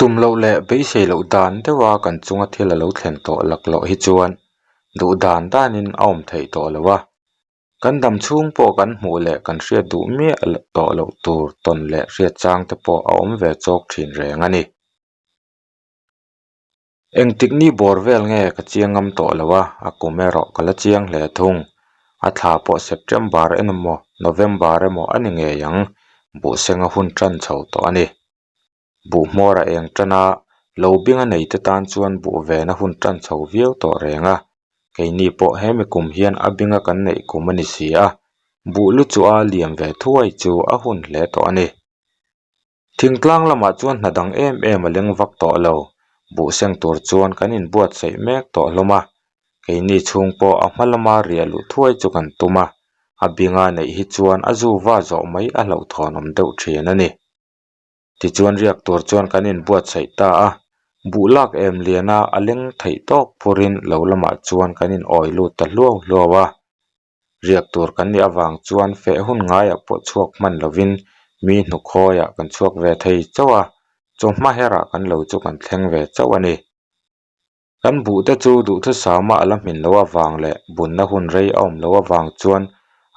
Tum loh leh beisei loh dan deuha kan chunga thil a lo thlen tawh laklawh hi chuan duh dan danin a awm theih tawh lo a. Kan dam chhung pawh kan hmuh leh kan hriat duh miah tawh loh tur tawn leh hriat chang te pawh a awm ve chawk thin reng a ni. Engtik ni bawr vel nge ka chiang ngam tawh lo a, a kum erawh ka la chiang hle thung. A thla pawh September emaw November emaw a ni ngei ang, buhsenga hun tan chho tawh a ni. Buh hmawr a eng tan a, lo binga nei te tan chuan buh vena hun tan chho viau tawh reng a. Keini pawh hemi kum hian a binga kan neih kum a ni si a, buh lu chu a liam ve thuai chu a hun hle tawh a ni. Thingtlang lamah chuan hna dang em em a leng vak tawh lo, buh seng tur chuan kan inbuatsaih mek tawh hlawm a, keini chhung pawh a hma lama riah luh thuai chu kan tum a, a binga neih hi chuan a zu va zawh mai a hlauhthawnawm deuh thin a ni. Tichuan riak tur chuan kan inbuatsaih ta a, buh lak em liana a leng theih tawk phurin lo lamah chuan kan inawi lut ta hluau hluau a. Riak tur kan nih avang chuan feh hun ngaiah pawh chhuak hman lovin mi hnukhawiah kan chhuak ve thei chauh a, chawhma herah kan lo chu kan thleng ve chauh a ni. Kan buh te chu duhthusama a la hmin loh avang leh bunna hun rei a awm loh avang chuan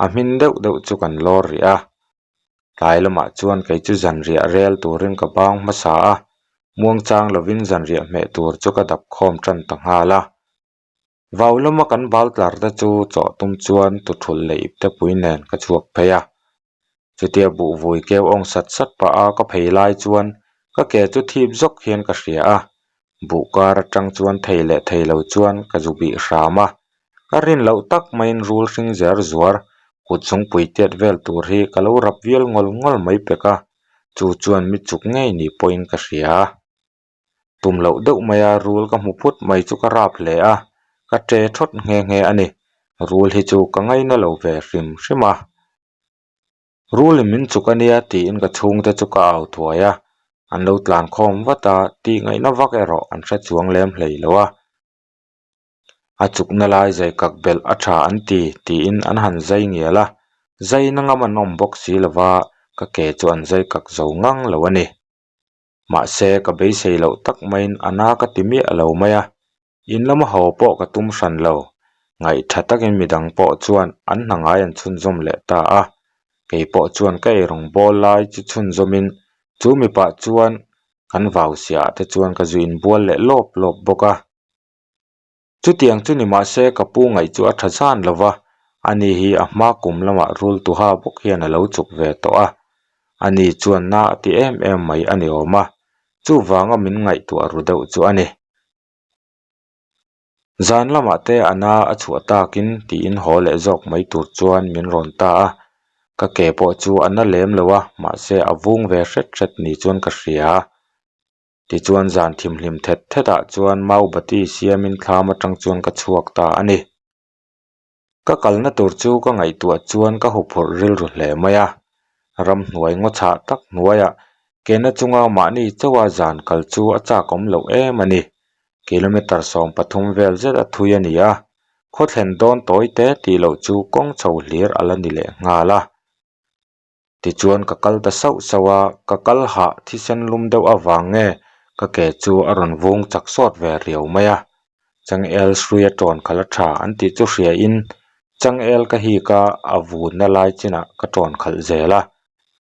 a hmin deuh deuh chu kan lawr rih a. Tlai lamah chuan kei chu zanriah rel turin ka bang hmasa a, muangchang lovin zanriah hmeh tur chu ka dap khawm tan ta nghal a. Vau lama kan bal tlar te chu chawh tum chuan tuthulh leh ipte pui nen ka chhuak phei a. Chutia buh vui keu awng sat sat pah a ka phei lai chuan ka ke chu thip zawk hian ka hria a, buh kar atang chuan thei leh thei lo chuan ka zu bih hram a. Ka rin loh tak maiin rul hring zer zuar kut zungpui tiat vel tur hi ka lo rap vial ngawl ngawl mai pek a, chu chuan mi chuk ngei ni pawhin ka hria. Tum loh deuh maia rul ka hmu phut mai chu ka rap hle a, ka ṭe thawt nghe nghe a ni. Rul hi chu ka ngaina lo ve hrim hrim a. Rul in min chuk a nia tiin ka chhungte chu ka au thuai a, an lo tlan khawm vat a, tih ngaihna vak erawh an hre chuang lem hlei lo a. A chukna lai zai kak belh a tha an ti tiin an han zai ngial a, zaina ngam an awm bawk si lova ka ke chu an zai kak zo ngang lo a ni. Mahse, ka beisei loh tak maiin a na ka ti miah lo mai a, in lama haw pawh ka tum hran lo. Ngaihtha takin midang pawh chuan an hna ngai an chhunzawm leh ta a, kei pawh chuan ka eirawng bawl lai chu chhunzawmin chu mipa chuan kan vau siah ah te chuan ka zu inbual leh lawp lawp bawk a. Chutiang chu ni mahse ka pu ngaih chu a tha zan lo va, ani hi a hma kum lamah rul tuha bawk hian a lo chuk ve tawh a, ani chuan na a ti em em mai a ni awm a, chuvanga min ngaihtuah ru deuh chu a ni. Zan lamah te a na a chhuah takin tiin haw leh zawk mai tur chuan min rawn ta a, ka ke pawh chu a na lem lo a, mahse a vung ve hret hret ni chuan ka hria. Tichuan zan thimhlim thet thet ah chuan mau bati siamin thlam atang chuan ka chhuak ta a ni. Ka kalna tur chu ka ngaihtuah chuan ka huphurh rilru hle mai a, ramhnuai ngaw chhah tak hnuaiah kena chunga mahni chauha zan kal chu a chak awm loh em a ni. Kilometre 13 vel zet a thui a ni a, khaw thlen dawn tawi te tih loh chu kawng chho hlir a la ni leh nghal a. Tichuan ka kal ta sauh sauh a, ka kal hah thisen lum deuh avang nge ka ke chu a rawn vung chak sawt ve riau mai a. Changel hrui a tawn khalh a tha an tih chu hria in changel ka hik a, a vunna lai chinah ka tawn khalh zel a.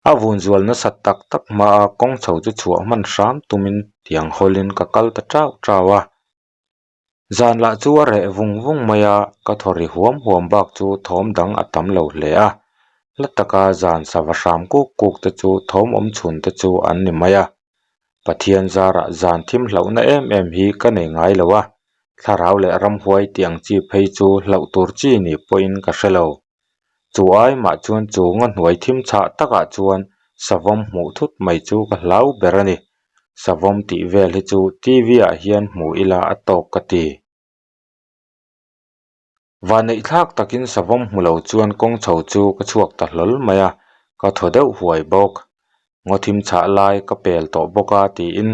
A vun zual nasat tak tak hma a kawng chho chu chhuah hman hram tumin tiang hawlin ka kal ta tau tau a. Zan lah chu a reh vung vung mai a, ka thaw ri huam huam bak chu thawm dang a tam lo hle a. Hla taka zan sava hram kuk kuk te chu thawm awm chhun te chu an ni mai a. Pathian zarah zan thim hlauhna em em hi ka nei ngai lo a, thlarau leh ramhuai tih ang chi phei chu hlauh tur chi ni pawhin ka hre lo. Chu ai mah chuan chu ngaw hnuai thim chhah takah chuan savawm hmuh thut mai chu ka hlau ber a ni. Savawm tih vel hi chu TV ah hian hmu ila a tawk ka ti. Vanneih thlak takin savawm hmu lo chuan kawng chho chu ka chhuak ta hlawl mai a, ka thaw deuh huai bawk. Ngaw thim chhah lai ka pel tawh bawk a tiin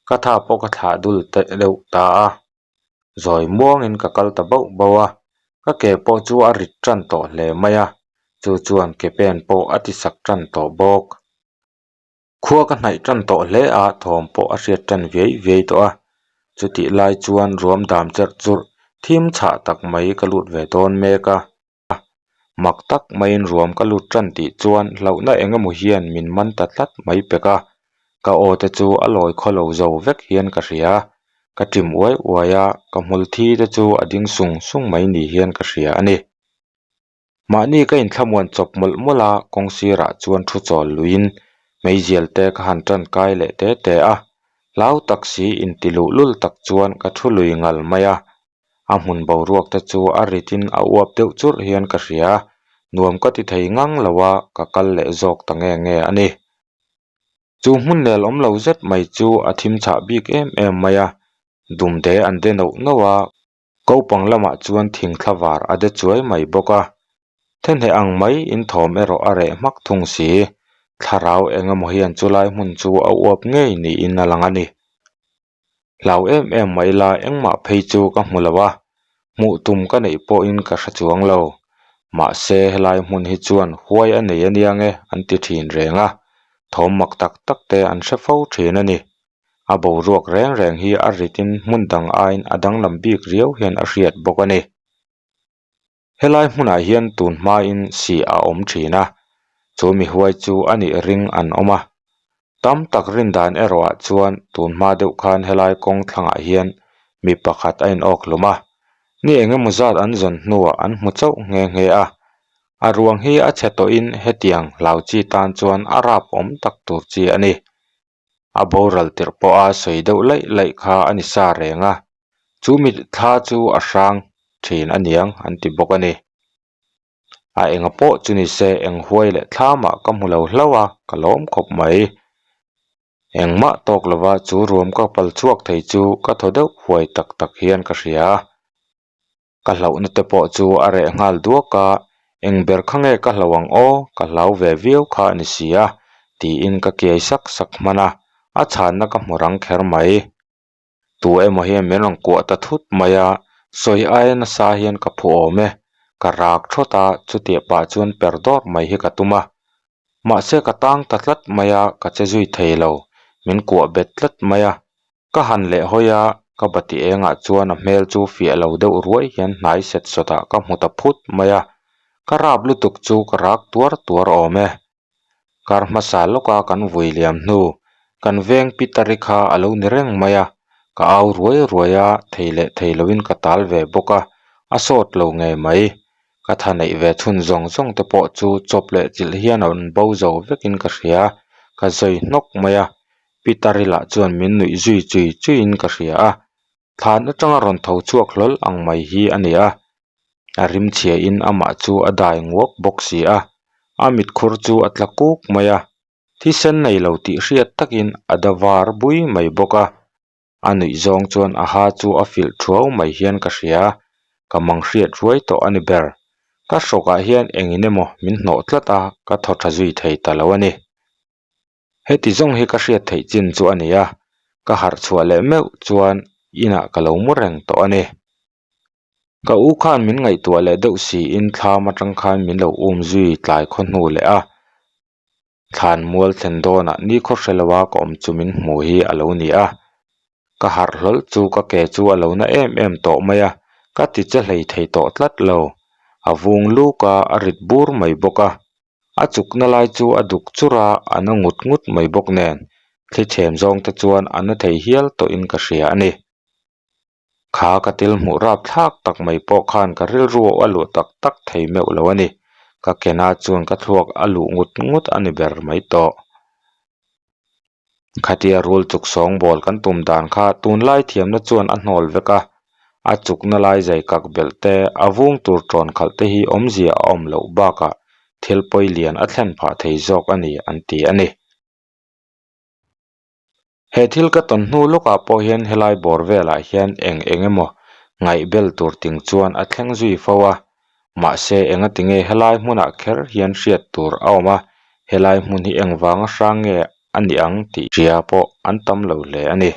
ka tha pawh ka thlah dul deuh ta a. Zawi muangin ka kal ta bauh bauh a, ka ke pawh chu a rit tan tawh hle mai a, chu chuan ke pen pawh a ti sak tan tawh bawk. Khua ka hnaih tan tawh hle a, thawm pawh a hriat tan viai viai tawh a. Chutih lai chuan ruam dam cherh churh thim chhah tak mai ka lut ve dawn mek a. Mak tak maiin ruam ka lut tan tih chuan hlauhna eng emaw hian min man ta tlat mai pek a. Ka aw te chu a lawi khaw lo zo vek hian ka hria. Ka ṭim uai uai a, ka hmul thi te chu a ding sung sung mai ni hian ka hria a ni. Mahni ka inthlamuan chawp mawlh mawlh a, kawng sirah chuan thu chawl luiin meizial te ka han tan kai leh te te a. Hlau tak si inti luhlul tak chuan ka thu lui ngal mai a. A hmun boruak te chu a ritin a uap deuh churh hian ka hria. Nuam ka ti thei ngang lo a, ka kal leh zawk ta nge nge a ni. Chu hmun nel awm lo zet mai chu a thim chhah bik em em mai a, dumde an de noh noh a. Kopang lamah chuan thing thla var a de chuai mai bawk a, thenheh ang mai in thawm erawh a reh hmak thung si. Thlarau eng emaw hian chulai hmun chu a uap ngei niin a lang a ni. Hlau em em mai la engmah phei chu ka hmu lo a, hmuh tum ka neih pawhin ka hre chuang lo. Mahse helai hmun hi chuan huai a nei ania nge an ti thin reng a, thawm mak tak tak te an hre fo thin a ni. A boruak reng reng hi a ritin hmun dang aiin a danglam bik riau hian a hriat bawk a ni. Helai hmunah hian tun hmain sih a awm thin a, chu mi huai chu a nih ring an awm a. Tam tak rin dan erawh ah chuan tun hma deuh khan helai kawng thlangah hian mi pakhat a inawk hlum a, ni eng emaw zat an zawn hnuah an hmu chauh nghe nghe a. A ruang hi a chhe tawhin hetiang hlau chi tan chuan a rap awm tak tur chi a ni. A boral tirh pawha sawi deuh laih laih kha a ni sa reng a, chu mi thla chu a hrang thin a niang an ti bawk a ni. A enga pawh chu ni se eng huai leh thlamah ka hmu lo hlauh a, ka lawm khawp mai. Engmah tawk lova chu ruam ka pal chhuak thei chu ka thaw deuh huai tak tak hian ka hria. Ka hlauhna te pawh chu a reh nghal duak a, eng ber kha nge ka hlauh ang aw, ka hlau ve viau kha a ni si a, tiin ka kiai sak sak hman a, a chhanna ka hmu rang kher mai. Tu emaw hian min rawn kuah ta thut mai a, sawi aia nasa hian ka phu awm e, ka rak thawt a, chutiah pah chuan per dawr mai hi ka tum a. Mahse ka tang ta tlat mai a, ka che zui thei lo, min kuah bet tlat mai a. Ka han leh hawi a, ka bati engah chuan a hmel chu fiah lo deuh ruai hian hnai set sawtah ka hmu ta phut mai a, ka rap lutuk chu ka rak tuar tuar awm e. Kar hmasa lawka kan vui liam hnu, kan veng Peter-i kha a lo ni reng mai a, ka au ruai ruai a, thei leh thei loin ka tal ve bawk a, a sawt lo ngei mai. Ka tha neih ve chhun zawng zawng te pawh chu chawp leh chilh hian a rawn bo zo vekin ka hria, ka zawi hnawk mai a, Peter-i lah chuan min nuih zui chui chuiin ka hria a, thlan atanga rawn tho chhuak hlawl ang mai hi a ni a, a rimchhiain amah chu a dai nguak bawk si a, a mitkhur chu a tla kuk mai a, thisen nei lo tih hriat takin a da var bui mai bawk a. A nuih zawng chuan a ha chu a filh thuau mai hian ka hria, ka mang hriat ruai tawh a ni ber. Ka hrawkah hian engin emaw min hnawh tlat a, ka thaw tha zui thei ta lo a ni. Heti zawng hi ka hriat theih chin chu a ni a, ka harh chhuah leh meuh chuan inah ka lo mu reng tawh a ni. Ka u khan min ngaihtuah leh deuh siin thlam atang khan min lo um zui tlai khaw hnu leh a. Thlan mual thlen dawnah ni khaw hre loa ka awm chu min hmuh hi a lo ni a, ka harh hlawl chu ka ke chu a lo na em em tawh mai a, ka ti che hlei thei tawh tlat lo. A vung luk a, a rit bur mai bawk a. A chukna lai chu a duk chur a, a na ngut ngut mai bawk nen, thli chhem zawng te chuan a na thei hial tawhin ka hria a ni. Kha ka til hmuh rap thlak tak mai pawh khan ka rilru a luh tak tak thei meuh lo a ni. Ka kena chuan ka thluak a luh ngut ngut a ni ber mai tawh. Khatia rul chuk sawng bawl kan tum dan kha tunlai thiamna chuan a hnawl vek a, a chukna lai zai kak belh te, a vung tur tawn khalh te hi awmzia a awm loh bakah thil pawi lian a thlen phah thei zawk a ni an ti a ni. He thil ka tawn hnu lawkah pawh hian helai bawr velah hian eng eng emaw ngaihbel tur ting chuan a thleng zui fo a, mahse enga tinge helai hmunah kher hian hriat tur a awm a, helai hmun hi engvanga hrang nge a ni ang tih hria pawh an tam lo hle a ni.